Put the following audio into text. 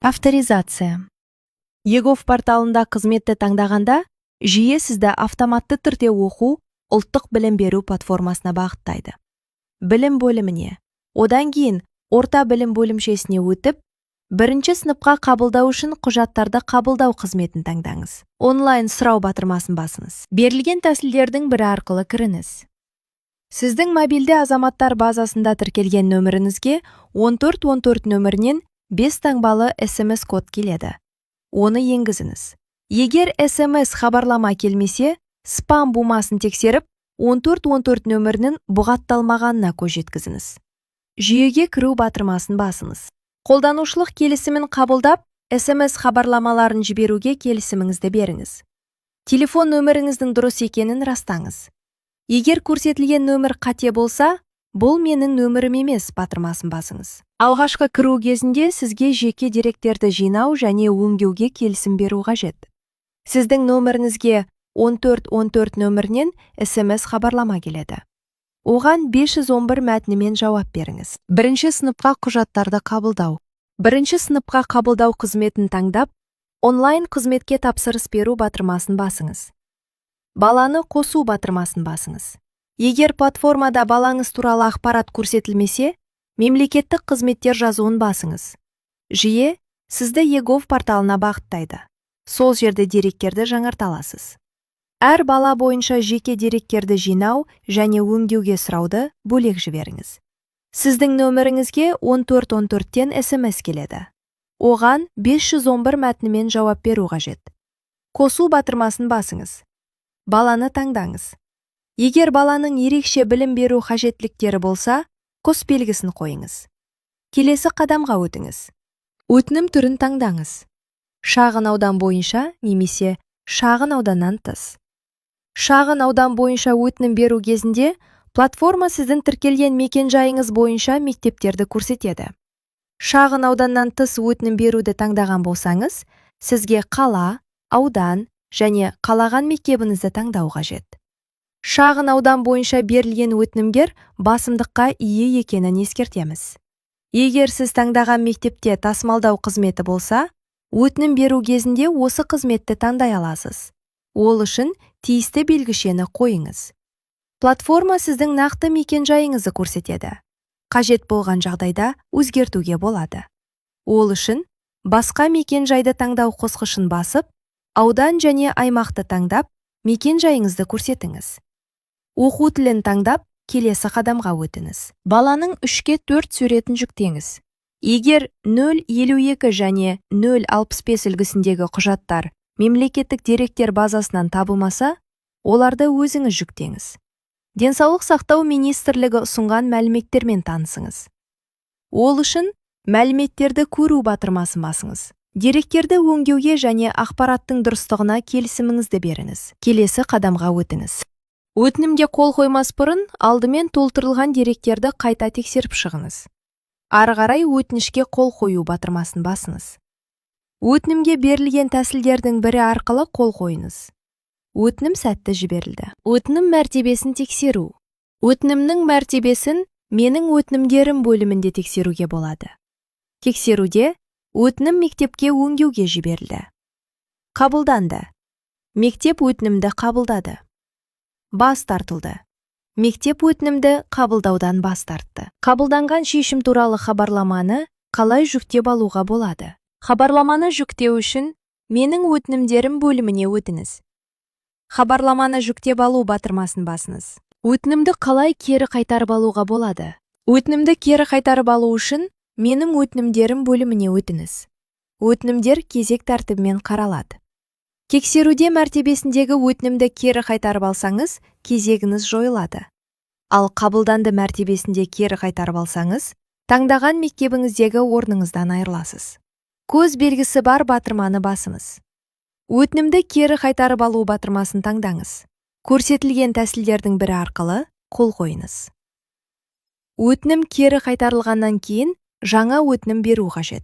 Авторизация. eGov порталында қызметті таңдағанда, жүйе сізді автоматты түрде оқу ұлттық білім беру платформасына бағыттайды. Білім бөліміне, одан кейін орта білім бөлімшесіне өтіп, бірінші сыныпқа қабылдау үшін құжаттарды қабылдау қызметін таңдаңыз. Онлайн сұрау батырмасын басыңыз. Берілген тәсілдердің бірі арқылы кіріңіз. Сіздің мобильді азаматтар базасында тіркелген нөміріңізге 1414 нөмірінен 5 таңбалы SMS код келеді. Оны енгізіңіз. Егер SMS хабарлама келмесе, спам бумасын тексеріп, 1414 нөмірінің бұғатталмағанына көз жеткізіңіз. Жүйеге кіру батырмасын басыңыз. Қолданушылық келісімін қабылдап, SMS хабарламаларын жіберуге келісіміңізді беріңіз. Телефон нөміріңіздің дұрыс екенін растаңыз. Егер көрсетілген нөмір қате болса, «Бұл менің нөмірім емес» батырмасын басыңыз. Алғашқы кіру кезінде сізге жеке деректерді жинау және өңдеуге келісім беру қажет. Сіздің нөміріңізге 1414 нөмірінен SMS хабарлама келеді. Оған 511 мәтінімен жауап беріңіз. Бірінші сыныпқа құжаттарды қабылдау. Бірінші сыныпқа қабылдау қызметін таңдап, онлайн қызметке тапсырыс беру батырмасын басыңыз. Баланы қосу батырмасын басыңыз. Егер платформада балаңыз туралы ақпарат көрсетілмесе, мемлекеттік қызметтер жазуын басыңыз. Жүйе сізді eGov порталына бағыттайды. Сол жерде деректерді жаңарта аласыз. Әр бала бойынша жеке деректерді жинау және өңдеуге сұрауды бөлек жіберіңіз. Сіздің нөміріңізге 1414-тен SMS келеді. Оған 511 мәтінімен жауап беру қажет. Қосу батырмасын басыңыз. Баланы таңдаңыз. Егер баланың ерекше білім беру қажеттіліктері болса, құс белгісін қойыңыз. Келесі қадамға өтіңіз. Өтінім түрін таңдаңыз: шағын аудан бойынша немесе шағын ауданнан тыс. Шағын аудан бойынша өтінім беру кезінде платформа сіздің тіркелген мекенжайыңыз бойынша мектептерді көрсетеді. Шағын ауданнан тыс өтінім беруді таңдаған болсаңыз, сізге қала, аудан және қалаған мектебіңізді таңдау қажет. Шағын аудан бойынша берілген өтінімдер басымдыққа ие екенін ескертеміз. Егер сіз таңдаған мектепте тасымалдау қызметі болса, өтінім беру кезінде осы қызметті таңдай аласыз. Ол үшін тиісті белгішені қойыңыз. Платформа сіздің нақты мекенжайыңызды көрсетеді. Қажет болған жағдайда өзгертуге болады. Ол үшін басқа мекенжайды таңдау қосқышын басып, аудан және аймақты таңдап, мекенжайыңызды көрсетіңіз. Оқу тілін таңдап, келесі қадамға өтіңіз. Баланың 3-ке 4 суретін жүктеңіз. Егер 052 және 065 үлгісіндегі құжаттар мемлекеттік деректер базасынан табылмаса, оларды өзіңіз жүктеңіз. Денсаулық сақтау министрлігі ұсынған мәліметтермен танысыңыз. Ол үшін «Мәліметтерді көру» батырмасын басыңыз. Деректерді өңдеуге және ақпараттың дұрыстығына келісіміңізді беріңіз. Келесі қадамға өтіңіз. Өтінімге қол қоймас бұрын алдымен толтырылған деректерді қайта тексеріп шығыңыз. Ары қарай өтінішке қол қою батырмасын басыңыз. Өтінімге берілген тәсілдердің бірі арқылы қол қойыңыз. Өтінім сәтті жіберілді. Өтінім мәртебесін тексеру. Өтінімнің мәртебесін «Менің өтінімдерім» бөлімінде тексеруге болады. Тексеруде: өтінім мектепке өңдеуге жіберілді, қабылданды, мектеп өтінімді қабылдады, бас тартылды, мектеп өтінімді қабылдаудан бас тартты. Қабылданған шешім туралы хабарламаны қалай жүктеп алуға болады? Хабарламаны жүктеу үшін «Менің өтінімдерім» бөліміне өтіңіз. «Хабарламаны жүктеп алу» батырмасын басыңыз. Өтінімді қалай кері қайтарып алуға болады? Өтінімді кері қайтарып алу үшін «Менің өтінімдерім» бөліміне өтіңіз. Өтінімдер кезек тәртібімен қаралады. Тексеруде мәртебесіндегі өтінімді кері қайтарып алсаңыз, кезегіңіз жойылады. Ал қабылданды мәртебесінде кері қайтарып алсаңыз, таңдаған мектебіңіздегі орныңыздан айырыласыз. Көз белгісі бар батырманы басыңыз. «Өтінімді кері қайтарып алу» батырмасын таңдаңыз. Көрсетілген тәсілдердің бірі арқылы қол қойыңыз. Өтінім кері қайтарылғаннан кейін жаңа өтінім беру қажет.